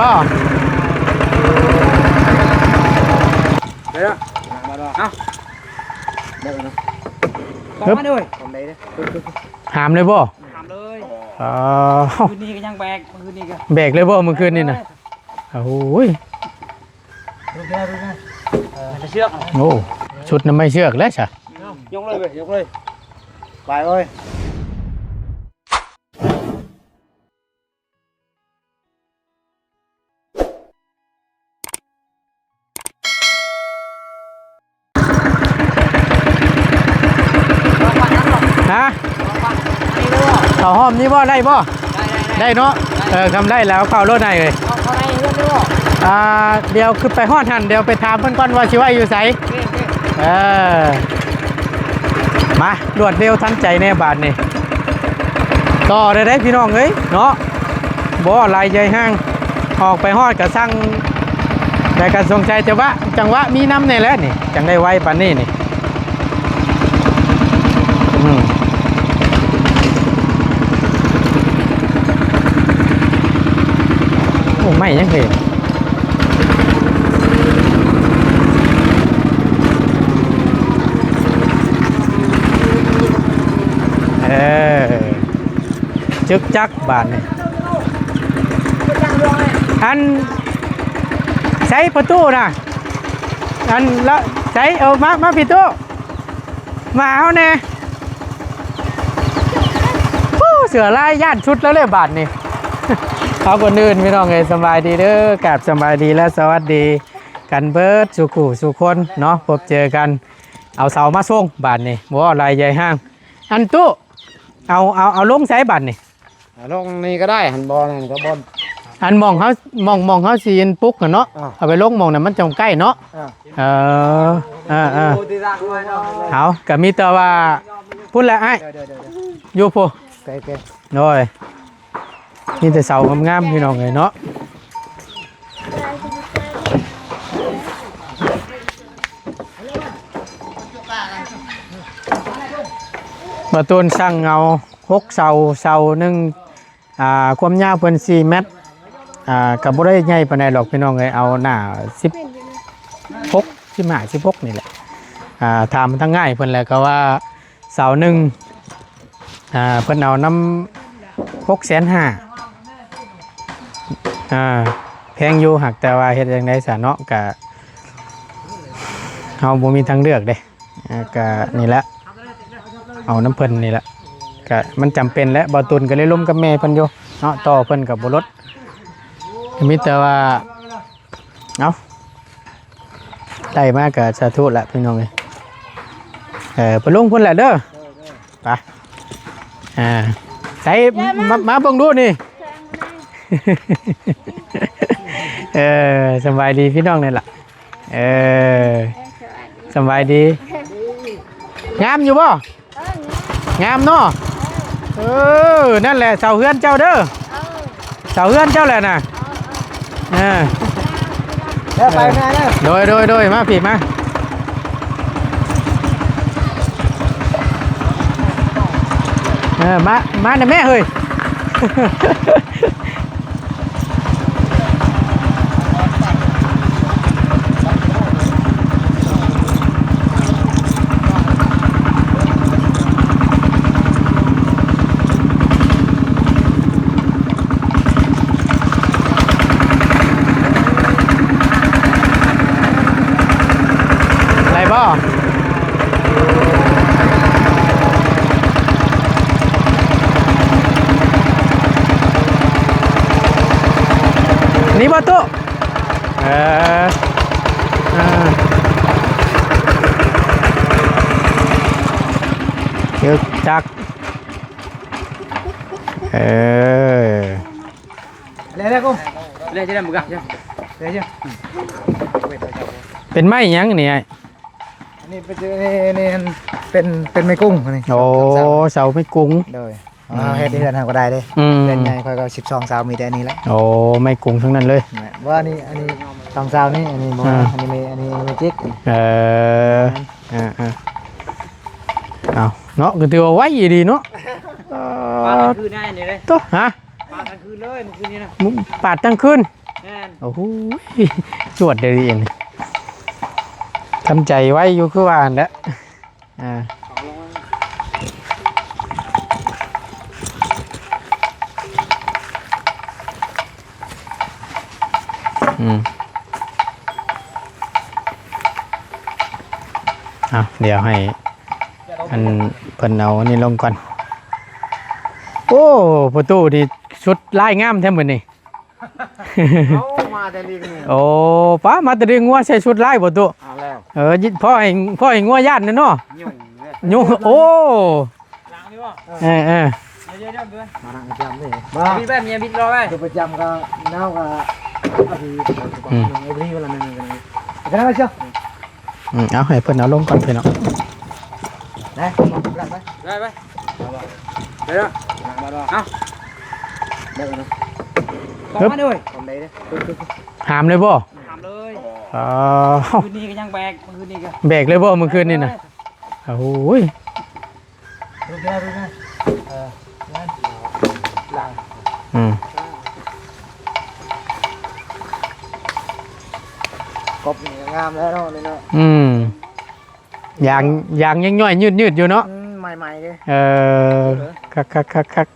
ອ້ ໄປເດີ ເອົາ ເດີ ຂອງມາເດີ ຂອງໃດເດີ ຫາມເລີຍບໍ່? ຫາມເລີຍ ເອີ ຄືນນີ້ກໍຍັງແບກ ມື້ຄືນນີ້ກໍແບກເລີຍບໍ່? ມື້ຄືນນີ້ນະ ໂອ້ຍ ເອີ ເຊືອກ ໂອ້ ຊຸດນຳໄມ້ເຊືອກແລ້ວຊະ ຍົກເລີຍເວີຍ ຍົກເລີຍ ໄປເວີຍ. ຮະ ເຂົ້າຮ່ອມນີ້ບໍ່ ໄດ້ບໍ່? ໄດ້ ໄດ້ ໄດ້ເນາະ ໄດ້ ເອີ ຄຳໄດ້ແລ້ວເຂົ້າໂລດນາຍເອີຍ ເຂົ້າ ເຂົ້າໃນເຮືອນໄດ້ບໍ່? ອ່າ ດຽວຂຶ້ນໄປຮອດຫັ້ນ ດຽວໄປຖາມເພິ່ນກ່ອນວ່າຊິໄວ້ຢູ່ໃສ ເອີ ມາ ລວດເລັວທັນໃຈແນ່ບາດນີ້ ຕໍ່ໄດ້ເດ້ພີ່ນ້ອງເອີຍເນາະ ບໍ່ຫຼາຍໃຫຍ່ຫ່າງ ອອກໄປຮອດກະສັ່ງ ແຕ່ກະສົງໄສຈະວະ ຈັງຫວະມີນຳແນ່ແຫຼະນີ້ ຈັ່ງໄດ້ໄວປານນີ້ນີ້ ອືມ ໂອ້ ໄມ້ຍັງເຫັນ ເອີ ຈຶກຈັກບາດນີ້ ອັນ ໃສປະຕູນະ ອັນລະ ໃສ ເອົາມາ ມາພີ່ຕູ້ ມາເອົາແດ່ ໂອ້ ເສືອລາຍຢ້ານຊຸດແລ້ວເລີຍບາດນີ້ ເອົາ ກ່ອນອື່ນພີ່ນ້ອງເອີຍ ສະບາຍດີເດີ ກາບສະບາຍດີ ແລະ ສະຫວັດດີກັນເບິດສູ່ຄູ່ສູ່ຄົນເນາະ ພົບເຈີກັນ ເອົາເສົາມາສົ່ງບາດນີ້ ບໍ່ຫຼາຍໃຫຍ່ຫ່າງ ອັນຕູ້ ເອົາ ເອົາ ເອົາລົງໃສບາດນີ້? ເອົາລົງນີ້ກໍໄດ້ ຫັ້ນ ບ່ອນນັ້ນກໍບ່ອນ ອັນໝ່ອງເຮົາ ໝ່ອງ ໝ່ອງເຮົາຊິປຸກຫັ້ນເນາະ ອ່າ ເອົາໄປລົງໝ່ອງນັ້ນມັນຈັ່ງໃກ້ເນາະ ອ່າ ເອີ ເອີ ເອີ ເອົາ ກໍມີແຕ່ວ່າພຸ້ນແຫຼະອ້າຍ ຢູ່ພຸ້ນ ໂດຍ ມີແຕ່ເສົາງາມໆ ພີ່ນ້ອງເອີຍເນາະ ບ່າວຕູນສັ່ງເອົາຫົກເສົາ ເສົາໜຶ່ງ ອ່າ ຄວາມຍາວເພິ່ນສີ່ແມັດ ອ່າ ກໍບໍ່ໄດ້ໃຫຍ່ປານໃດດອກພີ່ນ້ອງເອີຍ ເອົາໜ້າສິບຫົກ ສິບຫ້າ ສິບຫົກນີ້ແຫຼະ ອ່າ ຖາມທາງອ້າຍເພິ່ນແລ້ວກໍວ່າ ເສົາໜຶ່ງ ອ່າ ເພິ່ນເອົານຳຫົກແສນຫ້າ ອ່າ ແພງຢູ່ ຫາກແຕ່ວ່າເຮັດຈັ່ງໃດຊະເນາະ ກະເຮົາບໍ່ມີທາງເລືອກເດ້ ອ່າ ກະນີ້ແຫຼະ ເອົານຳເພິ່ນນີ້ແຫຼະ ກະມັນຈຳເປັນແຫຼະ ບ່າວຕຸນກໍເລີຍລົມກັບແມ່ເພິ່ນຢູ່ເນາະ ຕໍ່ເພິ່ນກໍບໍ່ລົດ ມີແຕ່ວ່າ ເອົາ ໄດ້ມາກໍສາທຸລະພີ່ນ້ອງເອີຍ ເອີ ໄປລົງພຸ້ນແຫຼະເດີ ໄປ ອ່າ ໃສ ມາ ມາເບິ່ງດູນີ້ ເອີ ສະບາຍດີພີ່ນ້ອງນີ້ລະ ເອີ ສະບາຍດີ ງາມຢູ່ບໍ່? ງາມເນາະ ເອີ ນັ້ນແຫຼະເສົາເຮືອນເຈົ້າເດີ ເອີ ເສົາເຮືອນເຈົ້າແຫຼະນະ ເອີ ເອີ ເດີ ເອີ ເດີ ໂດຍ ໂດຍ ໂດຍ ມາພີ້ມາ ເອີ ມາ ມານະແມ່ເຮີ້ຍ. ໄດ້ບໍ່? ນີ້ບໍ່ ຕູ້? ເອີ ເອີ ຈຶກຈັກ ເອີ ເປັນໄມ້ຫຍັງນີ້ອ້າຍ? ອັນນີ້ເປັນ ນີ້ ນີ້ເປັນ ເປັນໄມ້ກຸ້ງອັນນີ້. ໂອ້ ເສົາໄມ້ກຸ້ງ ໂດຍ ອືມ ເຮົາເຮັດເຮືອນເຮົາກໍໄດ້ເດ້ ອືມ ເຮືອນໃຫຍ່ຂ້ອຍກໍສິບສອງເສົາ ມີແຕ່ອັນນີ້ແຫຼະ. ໂອ້ ໄມ້ກຸ້ງທັງນັ້ນເລີຍ ແມ່ນ ວ່າອັນນີ້ ອັນນີ້ສອງເສົານີ້ ອັນນີ້ບໍ່ ອ່າ ອັນນີ້ ອັນນີ້ເມຈິກ ເອີ ອ່າໆ ເອົາເນາະ ກໍຖືວ່າໄວອີ່ຫຼີເນາະ ເອີ ປາດກາງຄືນໄດ້ນີ້ເດ້ ໂຕ ຮະ ປາດກາງຄືນເລີຍມື້ຄືນນີ້ນະ ປາດກາງຄືນ. ແມ່ນ ໂອ້ໂຫ ຈວດເດ້ນີ້ ທຳໃຈໄວຢູ່ຄືວ່າຫັ້ນແຫຼະ ອ່າ ອືມ ເອົາ ດຽວໃຫ້ ອັນ ເພິ່ນເອົາອັນນີ້ລົງກ່ອນ. ໂອ້ ພໍ່ຕູ້ນີ້ຊຸດລາຍງາມແທ້ມື້ນີ້. ເອົາ ມາແຕ່ລ້ຽງງົວ. ໂອ້ ປ້າ ມາແຕ່ລ້ຽງງົວໃສ່ຊຸດລາຍພໍ່ຕູ້. ເອົາແລ້ວ ເອີ ພໍໃຫ້ ພໍໃຫ້ງົວຢ້ານແດ່ເນາະ. ຍຸງເດ້ ຍຸງ. ໂອ້ ລ້າງນີ້ບໍ່? ເອີ ເອີ ດຽວໆ ມານັ່ງປະຈຳເດ້. ບິດໄວ້ ເມຍບິດລໍໄວ້ ປະຈຳກໍເນົາກໍ ອືມ ອາ ອືມ ເອົາໃຫ້ເພິ່ນເອົາລົງກ່ອນພີ່ນ້ອງ. ໄດ້ ໄປ ໄປ ໄປ ເດີ ເອົາ ໄດ້ ເດີ ເອົາ ເດີ ເອົາ ເດີ ເອົາ ເດີ ເອົາ ເດີ ເອົາ ເດີ ເອົາ ເດີ ເອົາ ເດີ ເອົາ ເດີ ເອົາ ເດີ ຫ້າມເລີຍບໍ່? ຫ້າມເລີຍ. ອໍ ຄືນນີ້ກໍຍັງແບກ ມື້ຄືນນີ້ກໍແບກເລີຍບໍ່ ມື້ຄືນນີ້ນະ? ໂອ້ຍ ອືມ ກົບນີ້ງາມແລ້ວເນາະ ນີ້ເນາະ. ອືມ ຢາງ ຢາງຍັງຍ້ອຍຍືດໆຢູ່ເນາະ. ອືມ ໃໝ່ໆເດ້. ເອີ ຄັກໆໆ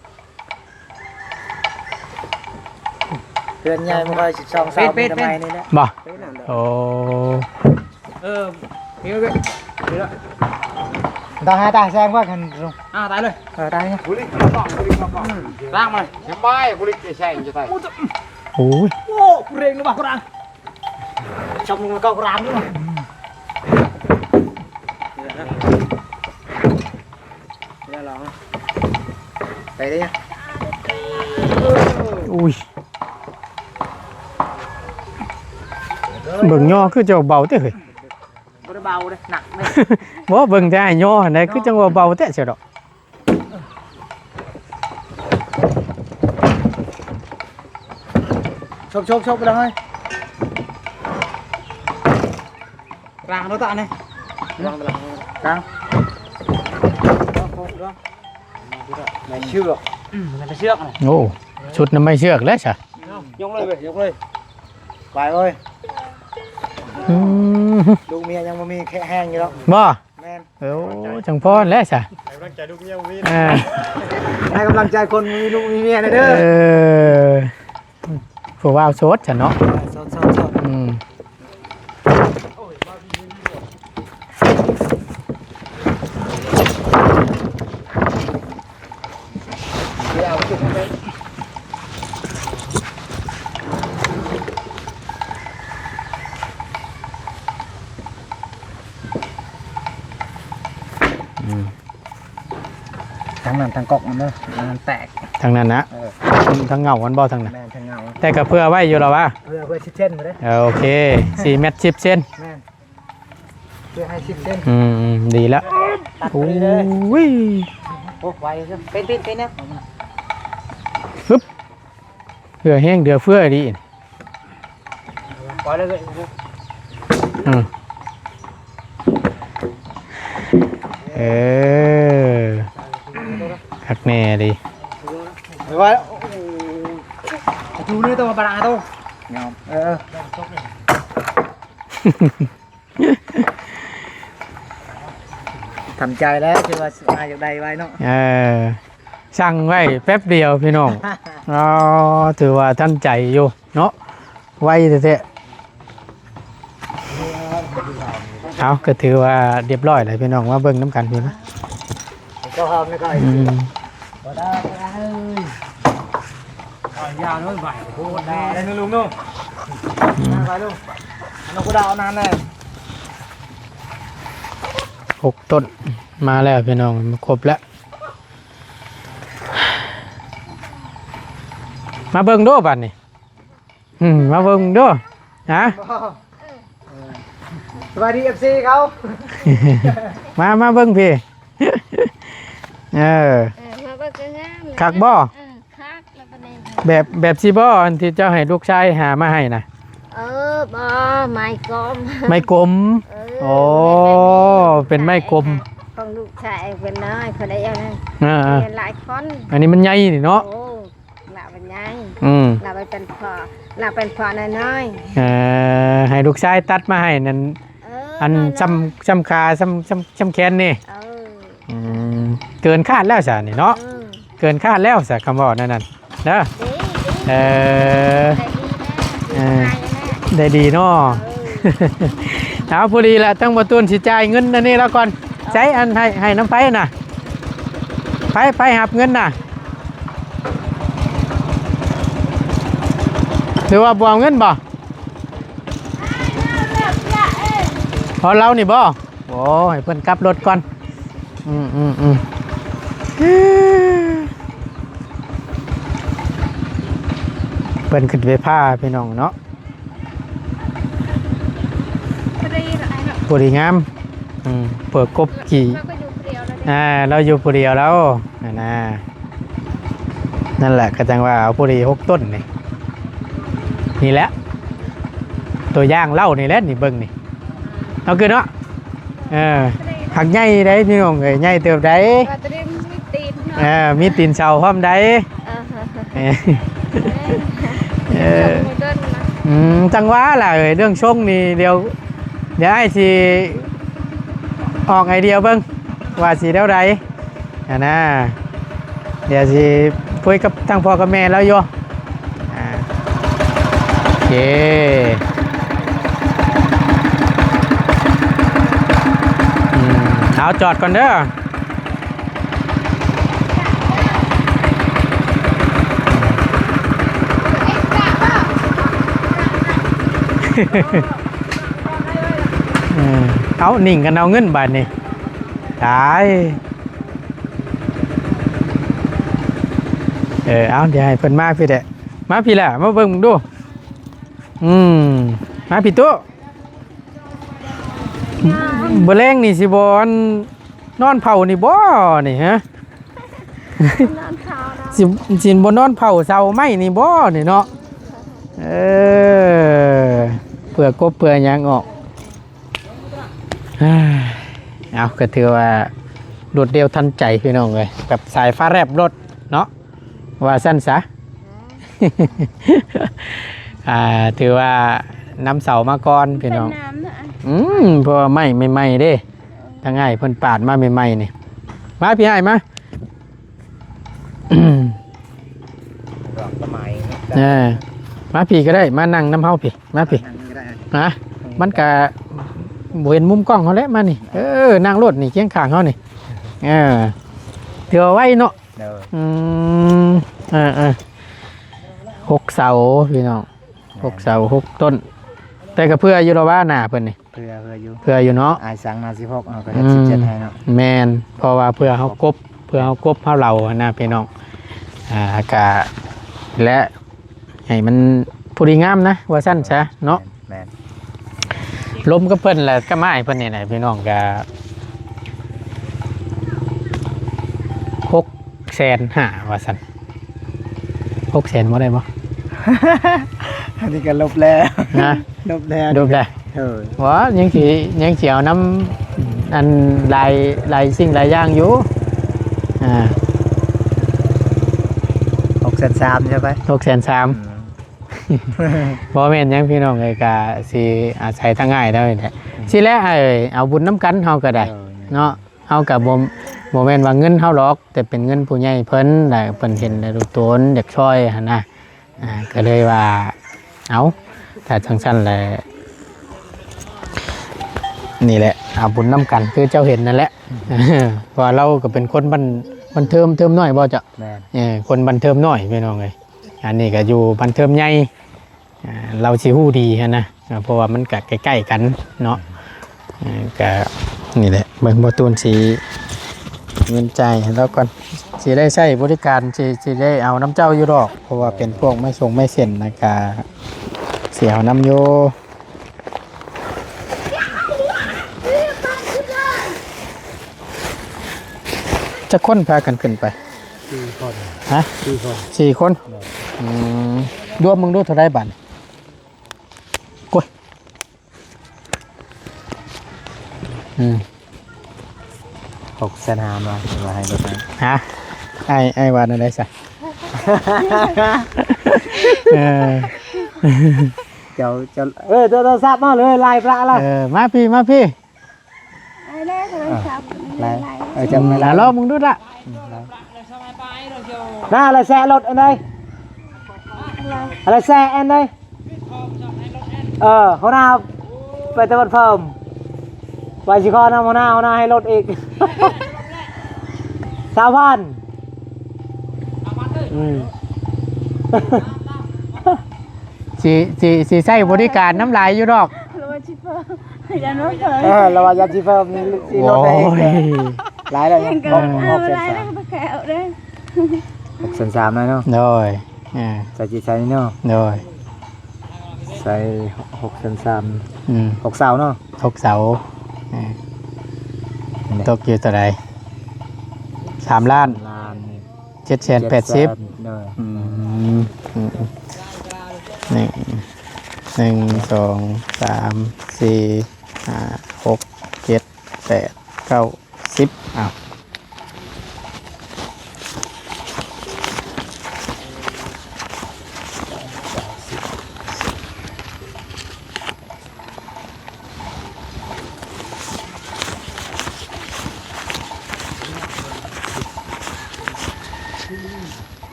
ໆ ເຮືອນໃຫຍ່ບໍ່ຄ່ອຍສິບສອງ ເປັນ ເປັນ ເປັນ ໃໝ່ນີ້ແຫຼະ ບໍ່? ເປັນນັ້ນແຫຼະ. ໂອ້ ເອີ ເປັນເລີຍ ຕາຫາຕາແຊງວ່າຄັນ ອ່າ ຕາຍເລີຍ. ເອີ ຕາຍເລີຍ ບຸລິກ ອືມ ລ້າງມາ ຍັງໄປ ບຸລິກ ແຊງຈະຕາຍ. ໂອ້ຍ ໂອ້ຍ ໂອ້ ເລັ່ງນະ ບັກກະດັງ. ຈຳລົງເກົາກຣາມນີ້. ໄປເດ້. ອຸ້ຍ ເບິ່ງຍໍຄືຈະເບົາແທ້ເຮີ້ຍ. ບໍ່ໄດ້ເບົາເດ້ ໜັກເດ້. ບໍ່ ເບິ່ງແຕ່ອ້າຍຍໍຫັ້ນໃດ ຄືຈັ່ງວ່າເບົາແທ້ຊະດອກ. ຊົກໆໆ ໄປເລີຍ. ກາງໂດຕະນີ້ ກາງ ກາງ ໄມ້ເຊືອກ. ອືມ ໄມ້ເຊືອກ. ໂອ້ ຊຸດນຳໄມ້ເຊືອກແລ້ວຊະ. ຍົກເລີຍເວີຍ ຍົກເລີຍ ໄປເວີຍ. ອືມ ລູກເມຍຍັງບໍ່ມີແຂງແຮງຢູ່ດອກ. ບໍ່? ແມ່ນ. ໂອ້ ຈັ່ງພໍແລ້ວຊະ ໃຫ້ກຳລັງໃຈລູກເມຍບໍ່ມີ. ເອີ ໃຫ້ກຳລັງໃຈຄົນມີລູກມີເມຍແດ່ເດີ. ເອີ ຜູ້ບ່າວໂສດຊະເນາະ. ເອີ ໂສດໆໆ. ອືມ ອືມ ທາງນັ້ນທາງກອກມັນເດີ ທາງນັ້ນແຕກ ທາງນັ້ນນະ. ເອີ ທາງເຫງົ້າມັນບໍ່ທາງນັ້ນ? ແມ່ນ ທາງເຫງົ້າ ແຕ່ກໍເພື່ອໄວ້ຢູ່ລະວະ. ເພື່ອ ເພື່ອສິບເຊັນພຸ້ນເດ້. ເອີ ໂອເຄ ສີ່ແມັດສິບເຊັນ. ແມ່ນ ເພື່ອໃຫ້ສິບເຊັນ. ອືມ ອືມ ດີລະ ຕັດໄປເລີຍ. ໂອ້ຍ ໂອ້ ໄວເກີນ ເປັນ ເປັນ ເປັນແນວ ຮຶບ ເຫຼືອແຮງເຫຼືອເຟືອດີ. ປອຍເລີຍ. ອືມ ເອີ ຄັກແນ່ດີ. ໄປໄວ້ ປະຕູນີ້ຕ້ອງມາປະລາໂຕ ຍອມ. ເອີ ເອີ ທຳໃຈແລ້ວ ຄືວ່າອາຢາກໄດ້ໄວເນາະ. ເອີ ສັ່ງໄວ້ແປັບດຽວພີ່ນ້ອງ. ອໍ ຖືວ່າທັນໃຈຢູ່ເນາະ ໄວແທ້ໆ. ເອົາ ກໍຖືວ່າຮຽບຮ້ອຍແລ້ວພີ່ນ້ອງ ມາເບິ່ງນຳກັນພີ່ນະ. ອືມ ຢ່າເລີຍ ໄປ ໂອ້ ໄດ້ ໄດ້ ລຸງເນາະ. ອືມ ໄປ ລຸງ ອັນນັ້ນກໍໄດ້ ເອົານັ້ນແຫຼະ. ຫົກຕົ້ນ ມາແລ້ວພີ່ນ້ອງ ຄົບແລ້ວ. ມາເບິ່ງດູບາດນີ້. ອືມ ມາເບິ່ງດູ ຮະ. ສະບາຍດີ ເອັຟຊີ ເຂົາ. ມາ ມາເບິ່ງພີ້. ເອີ ເອີ ມາເບິ່ງກໍງາມ ຄັກບໍ່? ເອີ ຄັກ. ແບບ ແບບຊີ້ບໍ່ ອັນທີ່ເຈົ້າໃຫ້ລູກຊາຍຫາມາໃຫ້ນະ? ເອີ ບໍ່ ໄມ້ກົມ ໄມ້ກົມ. ເອີ ໂອ້ ເປັນໄມ້ກົມ ຂອງລູກຊາຍເພິ່ນນ້ອຍ ເພິ່ນໄດ້ເອົານະ. ອ່າໆ ເປັນຫຼາຍຄົນ ອັນນີ້ມັນໃຫຍ່ນີ້ເນາະ. ໂອ້ ລະມັນໃຫ ອືມ ລາວໄປເປັນພໍ່ ລາວເປັນພໍ່ນ້ອຍໆ ເອີ ໃຫ້ລູກຊາຍຕັດມາໃຫ້ນັ້ນ ເອີ ອັນ ນັ້ນລະ ຊ່ຳ ຊ່ຳຂາ ຊ່ຳ ຊ່ຳ ຊ່ຳແຂນນີ້ ເອີ ອືມ ເກີນຄາດແລ້ວຊະນີ້ເນາະ ເອີ ເກີນຄາດແລ້ວຊະ ຄຳເວົ້າແນວນັ້ນເດີ ດີ ດີ ເອີ ໄດ້ດີແລ້ວ ເອີ ໄດ້ດີເນາະ ເອີ ເອົາ ພໍດີລະ ທັງບໍ່ຕູນຊິຈ່າຍເງິນອັນນີ້ລະກ່ອນ ໃສ ອັນ ໃຫ້ ໃຫ້ນຳໃຜນະ ໃຜ ໃຜຮັບເງິນນະ ຫຼືວ່າບໍ່ເອົາເງິນບໍ່? ເພາະລາວນີ້ບໍ່? ໂອ້ ໃຫ້ເພິ່ນກັບລົດກ່ອນ ອືມໆໆ ເພິ່ນຂຶ້ນໄປພາພີ່ນ້ອງເນາະ ພໍດີລະອ້າຍເນາະ ພໍດີງາມ ອືມ ເພື່ອກົບຂີ່ ລາວກໍຢູ່ຜູ້ດຽວແລ້ວເດ້ ອ່າ ລາວຢູ່ຜູ້ດຽວແລ້ວຫັ້ນນະ ນັ້ນແຫຼະ ກໍຈັ່ງວ່າເອົາຜູ້ດີຫົກຕົ້ນນີ້ ນີ້ແຫຼະ ຕົວຢ່າງເຫຼົ່ານີ້ແຫຼະ ນີ້ເບິ່ງນີ້ ເອົາຄືເນາະ ເອີ ຫັກໃຫຍ່ເດ້ພີ່ນ້ອງເອີຍ ໃຫຍ່ເຕີບໃດ ວ່າແຕ່ມີຕີນເນາະ ເອີ ມີຕີນເສົາພ້ອມໃດ ເອີ ເອີ ເອີ ອືມ ຈັ່ງວ່າລະເອີຍ ເລື່ອງຊົງນີ້ ດຽວ ດຽວອ້າຍຊິອອກໄອເດຍເບິ່ງ ວ່າຊິແນວໃດຫັ້ນນະ ດຽວຊິຄຸຍກັບທາງພໍ່ກັບແມ່ລາວຢູ່ ອ່າ ໂອເຄ ອືມ ເອົາ ຈອດກ່ອນເດີ ເອີ ເອົາ ໜິ່ງກັນເອົາເງິນບາດນີ້ ຕາຍ ເອີ ເອົາ ດຽວໃຫ້ເພິ່ນມາພີ້ແຫຼະ ມາພີ້ລະ ມາເບິ່ງດູ ອືມ ມາພີ້ຕຸ ມື້ແລງນີ້ຊິບໍ່ ອັນ ນອນເຝົ້ານີ້ບໍ່ນີ້ ຮະ ນອນເຝົ້າເນາະ ຊິ ຊິບໍ່ນອນເຝົ້າເສົາໄມ້ນີ້ບໍ່ນີ້ເນາະ ເອີ ເພື່ອກົບເພື່ອຫຍັງອອກ ເອົາ ກໍຖືວ່າລວດເລັວທັນໃຈພີ່ນ້ອງເອີຍ ແບບສາຍຟ້າແລບໂລດເນາະ ວ່າຊັ້ນຊະ ອ່າ ຖືວ່ານຳເສົາມາກ່ອນພີ່ນ້ອງ ອືມ ເພາະວ່າໄມ້ໃໝ່ໆເດ້ ທາງອ້າຍເພິ່ນປາດມາໃໝ່ໆນີ້ ມາພີ່ອ້າຍມາ ເອີ ມາພີ້ກໍໄດ້ ມານັ່ງນຳເຮົາພີ້ ມາພີ້ ຮະ ມັນກະບໍ່ເຫັນມຸມກ້ອງເຮົາແຫຼະ ມານີ້ ເອີ ນັ່ງໂລດນີ້ ຄຽງຂ້າງເຮົານີ້ ເອີ ຖືວ່າໄວເນາະ ໂດຍ ອືມ ເອີໆ ຫົກເສົາພີ່ນ້ອງ ຫົກເສົາ ຫົກຕົ້ນ ແຕ່ກໍເພື່ອຢູ່ແລ້ວວ່າໜ້າເພິ່ນນີ້ ເພື່ອ ເພື່ອຢູ່ ເພື່ອຢູ່ເນາະ ອ້າຍສັ່ງມາສິບຫົກ ເຮົາກໍເຮັດສິບເຈັດໃຫ້ເນາະ ແມ່ນ ເພາະວ່າເພື່ອເຮົາກົບ ເພື່ອເຮົາກົບເຮົາເລົ່າຫັ້ນນະພີ່ນ້ອງ ອ່າ ກະ ແລະ ໃຫ້ມັນພໍດີງາມນະ ວ່າຊັ້ນຊະເນາະ ແມ່ນ ແມ່ນ ລົມກັບເພິ່ນແຫຼະ ກັບອ້າຍເພິ່ນນີ້ແຫຼະພີ່ນ້ອງ ກະ ຫົກແສນຫ້າ ວ່າຊັ້ນ ຫົກແສນບໍ່ໄດ້ບໍ່? ອັນນີ້ກໍລົບແລ້ວ ນະ ລົບແລ້ວ ລົບແລ້ວ ເອີ ບໍ່ ຍັງຊິ ຍັງຊິເອົານຳ ອັນ ຫຼາຍ ຫຼາຍສິ່ງຫຼາຍຢ່າງຢູ່ ອ່າ ຫົກແສນສາມ ໃຊ່ໄປ ຫົກແສນສາມ ອືມ ບໍ່ແມ່ນຫຍັງພີ່ນ້ອງເອີຍ ກະຊິອາໄສທາງອ້າຍລາວນີ້ແຫຼະ ອືມ ຊິແລະ ເອົາບຸນນຳກັນເຮົາກໍໄດ້ ເອີ ເນາະ ເຮົາກໍບໍ່ ບໍ່ແມ່ນວ່າເງິນເຮົາດອກ ແຕ່ເປັນເງິນຜູ້ໃຫຍ່ເພິ່ນ ແລ້ວເພິ່ນເຫັນແລ້ວລູກໂຕນຢາກຊ່ອຍຫັ້ນນະ ອ່າ ກໍເລີຍວ່າ ເອົາ ຖ້າຈັ່ງຊັ້ນແຫຼະ ນີ້ແຫຼະ ເອົາບຸນນຳກັນ ຄືເຈົ້າເຫັນນັ້ນແຫຼະ ເພາະວ່າລາວກໍເປັນຄົນບ້ານ ບ້ານເທີມ ເທີມນ້ອຍບໍ່ເຈົ້າ? ແມ່ນ ເອີ ຄົນບ້ານເທີມນ້ອຍພີ່ນ້ອງເອີຍ ອັນນີ້ກໍຢູ່ບ້ານເທີມໃຫຍ່ ອ່າ ລາວຊິຮູ້ດີຫັ້ນນະ ເພາະວ່າມັນກະໃກ້ໆກັນເນາະ ເອີ ກະນີ້ແຫຼະ ເບິ່ງບໍ່ຕູນຊິເງິນຈ່າຍໃຫ້ລາວກ່ອນ ຊິໄດ້ໃຊ້ບໍລິການ ຊິ ຊິໄດ້ເອົານຳເຈົ້າຢູ່ດອກ ເພາະວ່າເປັນພວກໄມ້ສົງໄມ້ເສັ້ນ ແລ້ວກະຊິເອົານຳຢູ່ ຈັກຄົນພາກັນຂຶ້ນໄປ? ສີ່ຄົນ ຮະ? ສີ່ຄົນ ສີ່ຄົນ ໂດຍ ອືມ ລວມເບິ່ງດູເທົ່າໃດບາດນີ້? ໂອ້ຍ ອືມ ຫົກແສນຫ້າ ມາ ວ່າໃຫ້ລົດໃຫ້ ຮະ? ອ້າຍ ອ້າຍວ່າແນວໃດຊະ? ເອີ ເຈົ້າ ເຈົ້າ ເອີ ໂທລະສັບມາເລີຍ ລາຍພະລະ ເອີ ມາພີ້ ມາພີ້ ໄດ້ໂທລະສັບ ລາຍ ເອີ ເຈົ້າ ລາຍ ລອງເບິ່ງດູລະ ອືມ ລາຍ ນາ ລາຍແຊະລົດອັນໃດ ອາລາຍແຊະອັນໃດ ເອີ ຫົວໜ້າໄປຕະເວັນເພີ່ມ ໄປຊິຂໍນຳຫົວໜ້າ ຫົວໜ້າໃຫ້ລົດອີກ ຊາວພັນ ອືມ ຊິ ຊິ ຊິໃຊ້ບໍລິການນຳຫຼາຍຢູ່ດອກ ລະວ່າຊິເພີ່ມ ຢ້ານວ່າເພີ່ມ ເອີ ລະວ່າຢ້ານຊິເພີ່ມນີ້ ຊິລົດໃຫ້ອີກ ໂອ້ຍ ຫຼາຍແລ້ວ ແມ່ນກໍ ຫົກ ຫົກແສນສາມ ຫຼາຍແລ້ວກໍແຄ່ເອົາເດ້ ຫົກແສນສາມແລ້ວເນາະ ໂດຍ ອ່າ ໃສ່ຈິດໃສ່ເນາະ ໂດຍ ໃສ່ຫົກແສນສາມ ອືມ ຫົກເສົາເນາະ ຫົກເສົາ ອ່າ ຕົກຢູ່ເທົ່າໃດ ສາມລ້ານ ສາມລ້ານ ເຈັດແສນແປດສິບ ເຈັດແສນ ໂດຍ ອືມ ອືມ ໜຶ່ງ ໜຶ່ງ ສອງ ສາມ ສີ່ ຫ້າ ຫົກ ເຈັດ ແປດ ເກົ້າ ສິບ ອ້າວ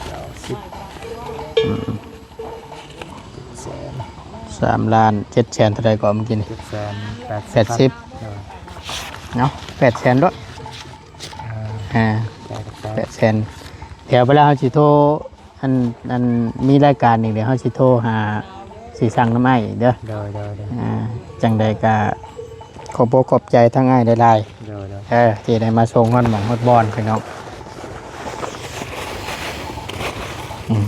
ເກົ້າສິບ ອືມ ສາມລ້ານເຈັດແສນເທົ່າໃດກໍເມື່ອກີ້ນີ້ ເຈັດແສນແປດສິບ ແປດສິບ ເອີ ເອົາແປດແສນໂລດ ອ່າ ອ່າ ແປດແສນ ດຽວໄປແລ້ວເຮົາຊິໂທ ອັນ ອັນ ມີລາຍການອີກ ດຽວເຮົາຊິໂທຫາ ຊິສັ່ງນຳອ້າຍອີກເດີ ໂດຍ ໂດຍ ໂດຍ ອ່າ ຈັ່ງໃດກໍຂອບອົກຂອບໃຈທາງອ້າຍຫຼາຍໆ ໂດຍ ໂດຍ ເອີ ທີ່ໄດ້ມາສົ່ງຮອດໝ່ອງຮອດບ່ອນ ພີ່ນ້ອງ ອືມ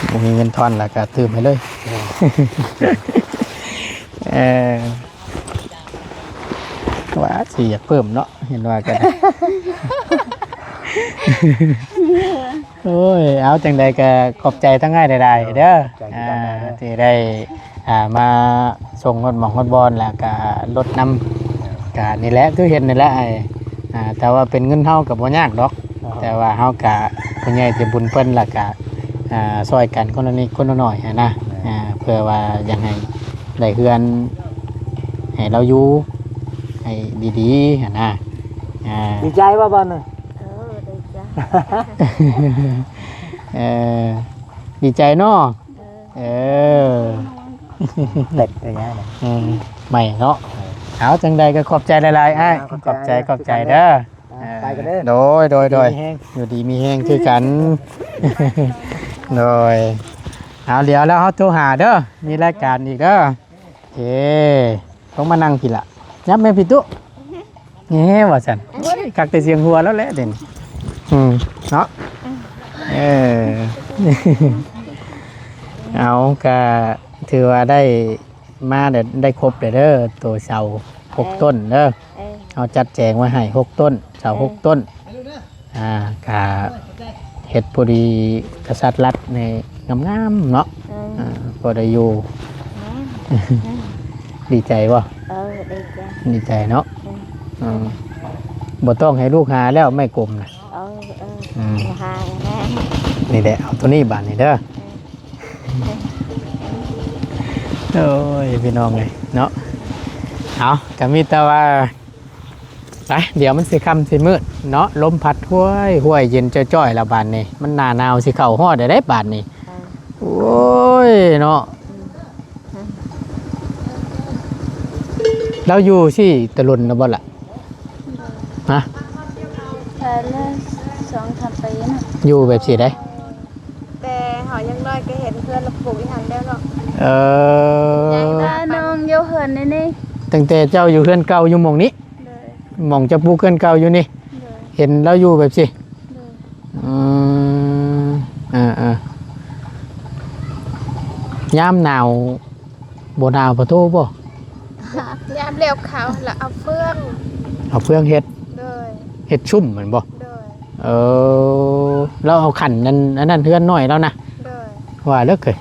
ບໍ່ມີເງິນທອນແລ້ວກໍຕື່ມໃຫ້ເລີຍ ໂດຍ ເອີ ວ່າຊິຢາກເພີ່ມເນາະ ເຫັນວ່າກັນ ໂອ້ຍ ເອົາ ຈັ່ງໃດກໍຂອບໃຈທາງອ້າຍຫຼາຍໆເດີ ຂອບໃຈຄືກັນເດີ ອ່າ ທີ່ໄດ້ ອ່າ ມາສົ່ງຮອດໝ່ອງຮອດບ່ອນ ແລ້ວກໍລົດນຳ ກໍນີ້ແຫຼະ ຄືເຫັນນີ້ແຫຼະ ອ້າຍ ອ່າ ແຕ່ວ່າເປັນເງິນເຮົາກໍບໍ່ຍາກດອກ ແຕ່ວ່າເຮົາກະຜູ້ໃຫຍ່ໃຈບຸນເພິ່ນ ແລ້ວກະ ອ່າ ຊ່ອຍກັນຄົນລະນິດຄົນລະໜ້ອຍຫັ້ນນະ ອ່າ ເພື່ອວ່າຢາກໃຫ້ໄດ້ເຮືອນໃຫ້ລາວຢູ່ໃຫ້ດີໆຫັ້ນນະ ອ່າ ດີໃຈບໍ່ບາດນີ້? ເອີ ດີໃຈ ເອີ ດີໃຈເນາະ ເອີ ເອີ ເປັດໄປຍານະ ອືມ ໃໝ່ເນາະ ເອີ ເອົາ ຈັ່ງໃດກໍຂອບໃຈຫຼາຍໆ ອ້າຍ ອ່າ ຂອບໃຈ ຂອບໃຈ ຂອບໃຈເດີ ອ່າ ໄປກັນເດີ ໂດຍ ໂດຍ ໂດຍ ຢູ່ດີມີແຮງຄືກັນ ໂດຍ ເອົາ ດຽວແລ້ວເຮົາໂທຫາເດີ ມີລາຍການອີກເດີ ໂອເຄ ຕ້ອງມານັ່ງພີ້ລະ ຫຍັບແມ່ພີ້ຕຸ ແຫມ ວ່າຊັ້ນ ໂອ້ຍ ຄັກແຕ່ສຽງຫົວແລ້ວແຫຼະເດນີ້ ອືມ ເນາະ ເອີ ເອົາ ກະຖືວ່າໄດ້ ມາໄດ້ ໄດ້ຄົບແລ້ວເດີ ໂຕເສົາຫົກ ເອີ ຕົ້ນເດີ ເອີ ເຮົາຈັດແຈງໄວ້ໃຫ້ຫົກຕົ້ນ ເສົາ ເອີ ຫົກຕົ້ນ ອ່າ ກະເຮັດພໍດີກະສັດລັດໃຫ້ງາມໆເນາະ ເອີ ອ່າ ພໍໄດ້ຢູ່ ແມ່ນ ດີໃຈບໍ່? ເອີ ດີໃຈ ດີໃຈເນາະ ເອີ ອືມ ບໍ່ຕ້ອງໃຫ້ລູກຫາແລ້ວໄມ້ກົມນະ ເອີ ເອີ ອືມ ຫາແລ້ວ ນີ້ແຫຼະ ເອົາໂຕນີ້ບາດນີ້ເດີ ເອີ ໂອ້ຍ ພີ່ນ້ອງເອີຍເນາະ ເອົາ ກໍມີແຕ່ວ່າ ໄປ ດຽວມັນຊິຄ່ຳຊິມືດເນາະ ລົມພັດຫ້ວຍໆ ເຢັນຈ້ອຍໆ ລະບາດນີ້ ມັນໜ້າໜາວຊິເຂົ້າຮອດແລ້ວເດ້ບາດນີ້ ເອີ ໂອ້ຍ ເນາະ ອືມ ລາວຢູ່ຊີ້ແຕ່ດົນແລ້ວບໍ່ລະ? ຮະ? ແຕ່ລະສອງສາມປີນະ ຢູ່ແບບຊີ້ໃດ? ແຕ່ເຮົາຍັງນ້ອຍກໍເຫັນເຮືອນລະປູກຢູ່ຫັ້ນແລ້ວເນາະ ເອີ ຍາຍຕານ້ອງຢູ່ເຮືອນນີ້ນີ້ ຕັ້ງແຕ່ເຈົ້າຢູ່ເຮືອນເກົ່າຢູ່ໝ່ອງນີ້ ໂດຍ ໝ່ອງເຈົ້າປູກເຮືອນເກົ່າຢູ່ນີ້ ໂດຍ ເຫັນລາວຢູ່ແບບຊີ້ ໂດຍ ອືມ ອ່າໆ ຍາມໜາວ ບໍ່ໜາວປະໂທບໍ່? ຍາມແລ້ວເຂົາລະເອົາເຟືອງ ເອົາເຟືອງເຮັດ ໂດຍ ເຮັດຊຸ່ມແມ່ນບໍ່? ໂດຍ ເອີ ລາວເອົາຂັນອັນ ອັນນັ້ນເຮືອນນ້ອຍລາວນະ ໂດຍ ວ່າເລີກເຄີຍ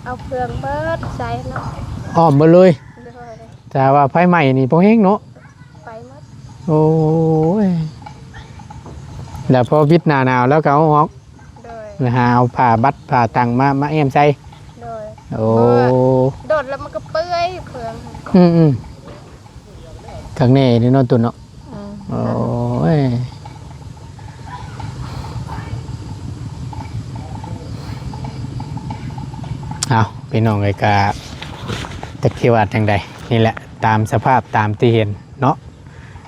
ເອົາເຟືອງເບິດໃສ່ເນາະ ອ້ອມເບິດເລີຍ ໂດຍ ຖ້າວ່າໄຟໄໝ້ນີ້ບໍ່ແຮງເນາະ. ໄປໝົດ. ໂອ້ຍ ແລ້ວພໍວິດໜ້າໜາວແລ້ວກໍເອົາອອກ. ໂດຍ. ແລ້ວຫາເອົາຜ້າບັດຜ້າຕັ່ງມາ ມາແອ້ມໃສ່. ໂດຍ. ໂອ້ ໂດດແລ້ວມັນກໍເປື່ອຍເຄືອງ. ອືມໆ ຄັກແນ່ເດ້ເນາະ ຕຸນເນາະ. ອືມ ໂອ້ຍ ເອົາ ພີ່ນ້ອງເອີຍ ກະຈັກຊິວ່າຈັ່ງໃດ ນີ້ແຫຼະ ຕາມສະພາບຕາມທີ່ເຫັນເນາະ.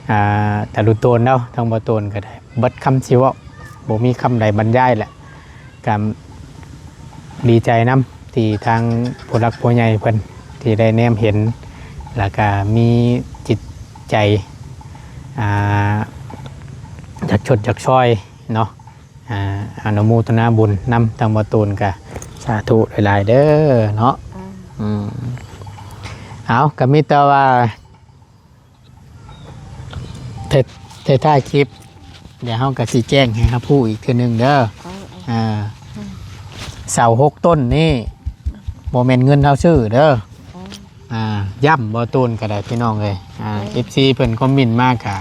ອ່າ ຕາລຸໂຕນເນາະ ທາງບໍ່ໂຕນກໍໄດ້ ເບິດຄຳຊິເວົ້າ ບໍ່ມີຄຳໃດບັນຍາຍແຫຼະ. ກະດີໃຈນຳທີ່ທາງຜູ້ຫຼັກຜູ້ໃຫຍ່ເພິ່ນທີ່ໄດ້ແນມເຫັນ ແລ້ວກະມີຈິດໃຈ ອ່າ ຢາກຊົດຢາກຊ່ອຍເນາະ. ອ່າ ອະນຸໂມທະນາບຸນນຳທາງບໍ່ຕູນ ກະສາທຸຫຼາຍໆເດີເນາະ. ອືມ ອືມ ເອົາ ກະມີແຕ່ວ່າ ທ້າຍ ທ້າຍຄລິບ ດຽວເຮົາກໍຊິແຈ້ງໃຫ້ຮັບຮູ້ອີກເທື່ອໜຶ່ງເດີ. ເອີ ເອີ ອ່າ ເສົາຫົກຕົ້ນນີ້ ບໍ່ແມ່ນເງິນເຮົາຊື້ເດີ. ເອີ ອ່າ ຢ້ຳບໍ່ຕູນກໍໄດ້ ພີ່ນ້ອງເອີຍ. ອ່າ ເອີ ເອັຟຊີເພິ່ນຄອມເມັນມາກະ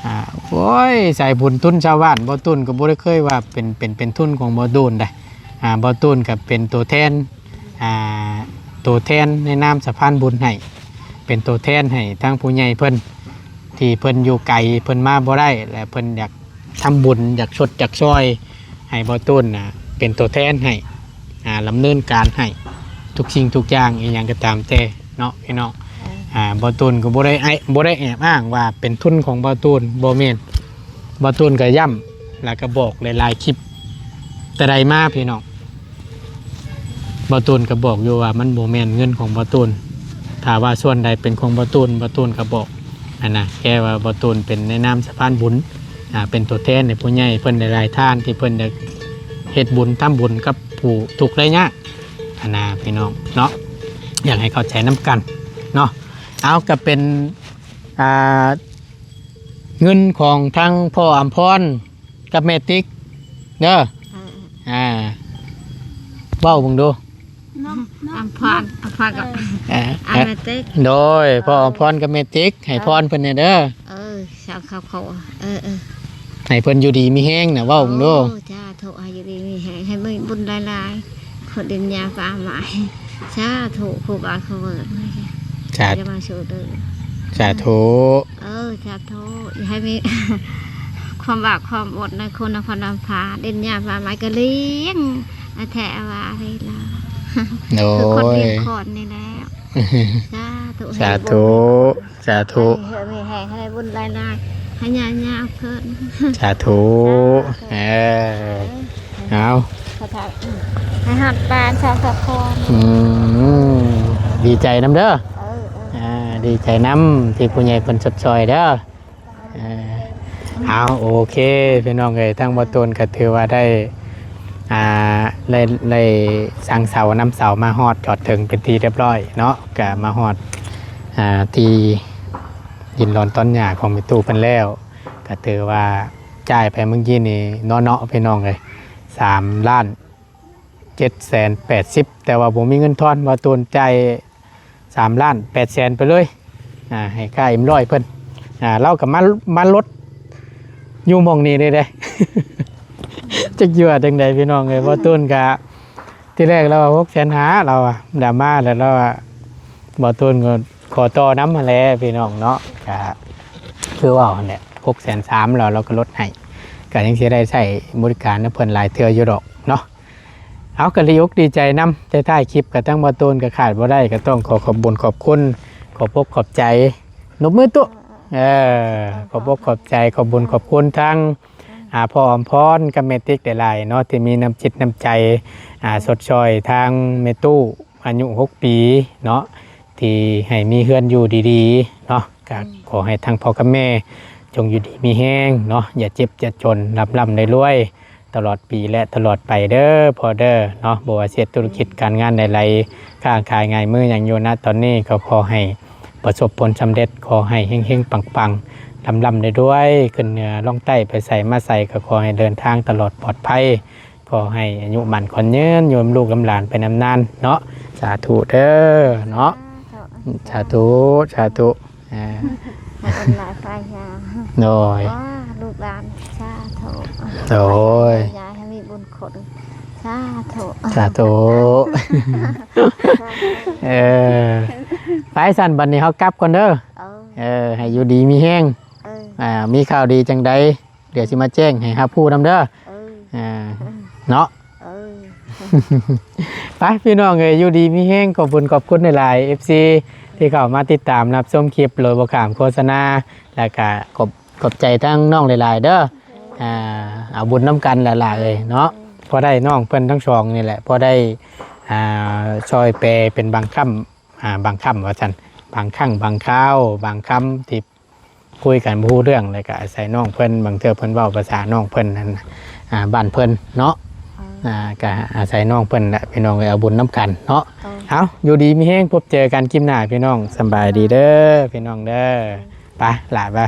ອ່າ ໂອ້ຍ ສາຍບຸນທຶນຊາວບ້ານ ບໍ່ຕູນກໍບໍ່ໄດ້ເຄີຍວ່າເປັນ ເປັນ ເປັນທຶນຂອງບໍ່ຕູນໃດ. ອ່າ ບໍ່ຕູນກໍເປັນຕົວແທນ ອ່າ ຕົວແທນໃນນາມສະພານບຸນໃຫ້ ເປັນຕົວແທນໃຫ້ທາງຜູ້ໃຫຍ່ເພິ່ນ ທີ່ເພິ່ນຢູ່ໄກ ເພິ່ນມາບໍ່ໄດ້ ແລະ ເພິ່ນຢາກທຳບຸນ ຢາກຊົດຢາກຊ່ອຍ ໃຫ້ບໍ່ຕູນນະ ເປັນຕົວແທນໃຫ້ ອ່າ ດຳເນີນການໃຫ້ທຸກສິ່ງທຸກຢ່າງ ອີ່ຫຍັງກໍຕາມແຕ່ເນາະ ພີ່ນ້ອງ. ເອີ ອ່າ ບໍ່ຕູນກໍບໍ່ໄດ້ ບໍ່ໄດ້ແອບອ້າງວ່າເປັນທຶນຂອງບໍ່ຕູນ ບໍ່ແມ່ນ. ບໍ່ຕູນກໍຢ້ຳ ແລ້ວກໍບອກຫຼາຍໆຄລິບແຕ່ໃດມາ ພີ່ນ້ອງ. ບໍ່ຕູນກໍບອກຢູ່ວ່າມັນບໍ່ແມ່ນເງິນຂອງບໍ່ຕູນ. ຖ້າວ່າສ່ວນໃດເປັນຂອງບໍ່ຕູນ ບໍ່ຕູນກໍບອກ ຫັ້ນນະ. ແຄ່ວ່າບໍ່ຕູນເປັນໃນນາມສະພານບຸນ ອ່າ ເປັນຕົວແທນໃຫ້ຜູ້ໃຫຍ່ເພິ່ນຫຼາຍໆທ່ານ ທີ່ເພິ່ນໄດ້ເຮັດບຸນທຳບຸນກັບຜູ້ທຸກໄດ້ຍາກ ຫັ້ນນະ ພີ່ນ້ອງເນາະ. ຢາກໃຫ້ເຂົ້າໃຈນຳກັນເນາະ. ເອົາ ກໍເປັນ ອ່າ ເງິນຂອງທາງພໍ່ອຳພອນ ກັບແມ່ຕິກເດີ. ເອີ ອ່າ ເວົ້າເບິ່ງດູ. ອຳພອນ ອຳພອນກັບ ເອີ ອາແມ່ຕິກ. ໂດຍ ເອີ ພໍ່ອຳພອນກັບແມ່ຕິກ ໃຫ້ພອນເພິ່ນແດ່ເດີ. ເອີ ສາທຸ ເອີ ເອີ ໃຫ້ເພິ່ນຢູ່ດີມີແຮງນະ ເວົ້າເບິ່ງດູ. ໂອ້ ສາທຸ ໃຫ້ຢູ່ດີມີແຮງ ໃຫ້ມີບຸນຫຼາຍໆ ຄົນດິນຫຍ້າປ່າໄມ້. ສາທຸ ຄູບາຄູເວີນ ສາທຸ ຈະມາສູ່ເດີ. ສາທຸ ເອີ ສາທຸ ໃຫ້ມີຄວາມບາກຄວາມອົດໃນຄຸນນະພະນຳພາ ດິນຫຍ້າປ່າໄມ້ກໍລ້ຽງ ອາແທ້ອາວ່າເລີຍລະ. ໂດຍ ຄືຄົນລ້ຽງຄອນນີ້ແຫຼະ. ສາທຸ ສາທຸ ສາທຸ ໃຫ້ມີແຮງ ໃຫ້ບຸນຫຼາຍໆ ໃຫ້ຍາວໆຂຶ້ນ. ສາທຸ ສາທຸ ເອີ ເອົາ ໃຫ້ຮອດບ້ານຊາວສະພອນ. ອືມ ດີໃຈນຳເດີ. ເອີ ເອີ ອ່າ ດີໃຈນຳທີ່ຜູ້ໃຫຍ່ເພິ່ນຊົດຊ່ອຍເດີ. ເອີ ເອົາ ໂອເຄ ພີ່ນ້ອງເອີຍ ທາງບໍ່ຕູນກໍຖືວ່າໄດ້ ອ່າ ໄດ້ ໄດ້ສັ່ງເສົານຳເສົາມາຮອດຈອດເຖິງເປັນທີ່ຮຽບຮ້ອຍເນາະ. ກໍມາຮອດ ອ່າ ທີ່ດິນລອນຕອນຫຍ້າຂອງແມ່ຕູ້ເພິ່ນແລ້ວ ກໍຖືວ່າຈ່າຍໄປມື້ກີ້ນີ້ເນາະ ເນາະ ພີ່ນ້ອງເອີຍ ສາມລ້ານເຈັດແສນແປດສິບ ແຕ່ວ່າບໍ່ມີເງິນທອນ ບໍ່ຕູນຈ່າຍ ສາມລ້ານແປດແສນໄປເລີຍ ອ່າ ໃຫ້ຄ່າເອັມຮ້ອຍເພິ່ນ. ອ່າ ລາວກໍມາ ມາລົດຢູ່ໝ່ອງນີ້ເດ້ ຈັກຢູ່ວ່າຈັ່ງໃດ ພີ່ນ້ອງເອີຍ. ບໍ່ຕູນກະ ທີແລກລາວວ່າຫົກແສນຫ້າ ລາວວ່າດາມາ ແລ້ວລາວວ່າ ບໍ່ຕູນກໍຂໍຕໍ່ນຳຫັ້ນແຫຼະ ພີ່ນ້ອງເນາະ. ກະຄືເວົ້າຫັ້ນແຫຼະ ຫົກແສນສາມ ແລ້ວລາວກໍລົດໃຫ້ ກະຍັງຊິໄດ້ໃຊ້ບໍລິການນຳເພິ່ນຫຼາຍເທື່ອຢູ່ດອກເນາະ. ເອົາ ກໍດີອົກດີໃຈນຳ ແຕ່ທ້າຍຄລິບກໍທັງບໍ່ຕູນກໍຂາດບໍ່ໄດ້ ກໍຕ້ອງຂໍຂອບບຸນຂອບຄຸນ ຂອບອົກຂອບໃຈ ນົບມືໂຕະ ເອີ ຂອບອົກຂອບໃຈ ຂອບບຸນຂອບຄຸນທັງ ອ່າ ພໍ່ອຳພອນກັບແມ່ຕິກຫຼາຍໆເນາະ ທີ່ມີນ້ຳຈິດນ້ຳໃຈ ອ່າ ຊົດຊ່ອຍທາງແມ່ຕູ້ອາຍຸຫົກປີເນາະ ທີ່ໃຫ້ມີເຮືອນຢູ່ດີໆເນາະ. ກໍ ອືມ ຂໍໃຫ້ທັງພໍ່ກັບແມ່ຈົ່ງຢູ່ດີມີແຮງເນາະ ຢ່າເຈັບຢ່າຈົນ ລ່ຳໆລວຍໆ ຕະຫຼອດປີ ແລະ ຕະຫຼອດໄປເດີພໍ່ເດີເນາະ. ບໍ່ວ່າເຮັດທຸລະກິດການງານໃດໆ ຄ້າຂາຍງ່າຍມືຫຍັງຢູ່ນະຕອນນີ້ ກໍຂໍໃຫ້ປະສົບຜົນສຳເລັດ ຂໍໃຫ້ເຮັງໆປັງໆ ລ່ຳໆລວຍໆ ຂຶ້ນເໜືອລ່ອງໃຕ້ ໄປໃສມາໃສກໍຂໍໃຫ້ເດີນທາງຕະຫຼອດປອດໄພ ຂໍໃຫ້ອາຍຸໝັ້ນຂວັນຍືນ ຢູ່ນຳລູກນຳຫຼານໄປນານໆເນາະ. ສາທຸເດີເນາະ. ສາທຸ ສາທຸ ອ່າ ໃຫ້ບຸນຫຼາຍປາຍຍາວ ໂດຍ ວ້າ ລູກຫຼານ ສາທຸ ໂດຍ ໃຫ້ມີບຸນຄຸນ ສາທຸ ສາທຸ ເອີ ໄປຊັ້ນ ບັດນີ້ເຮົາກັບກ່ອນເດີ ເອີ ເອີ ໃຫ້ຢູ່ດີມີແຮງ ເອີ ອ່າ ມີຂ່າວດີຈັ່ງໃດ ດຽວຊິມາແຈ້ງໃຫ້ຮັບຮູ້ນຳເດີ ເອີ ອ່າ ເອີ ເນາະ ເອີ ໄປພີ່ນ້ອງເອີຍ ຢູ່ດີມີແຮງ ຂອບຄຸນ ຂອບຄຸນຫຼາຍໆ ເອັຟຊີ ທີ່ເຂົ້າມາຕິດຕາມຮັບຊົມຄລິບໂດຍບໍ່ຂ້າມໂຄສະນາ ແລ້ວກະຂອບ ຂອບໃຈທັງນ້ອງຫຼາຍໆເດີ ອ່າ ເອົາບຸນນຳກັນຫຼາຍໆເອີຍເນາະ ພໍໄດ້ນ້ອງເພິ່ນທັງສອງນີ້ແຫຼະ ພໍໄດ້ ອ່າ ຊ່ອຍແປເປັນບາງຄຳ ອ່າ ບາງຄຳວ່າຊັ້ນ ບາງຄັ້ງບາງຄາວ ບາງຄຳທີ່ ຄຸຍກັນບໍ່ຮູ້ເລື່ອງ ແລ້ວກະອາໄສນ້ອງເພິ່ນ ບາງເທື່ອເພິ່ນເວົ້າພາສານ້ອງເພິ່ນຫັ້ນ ອ່າ ບ້ານເພິ່ນເນາະ ເອີ ອ່າ ກະອາໄສນ້ອງເພິ່ນແຫຼະ ພີ່ນ້ອງເອີຍ ເອົາບຸນນຳກັນເນາະ ເອີ ເອົາ ຢູ່ດີມີແຮງ ພົບເຈີກັນຄລິບໜ້າ ພີ່ນ້ອງ ສຳບາຍດີເດີ ພີ່ນ້ອງເດີ ໄປ ຫຼ້າ ໄປ.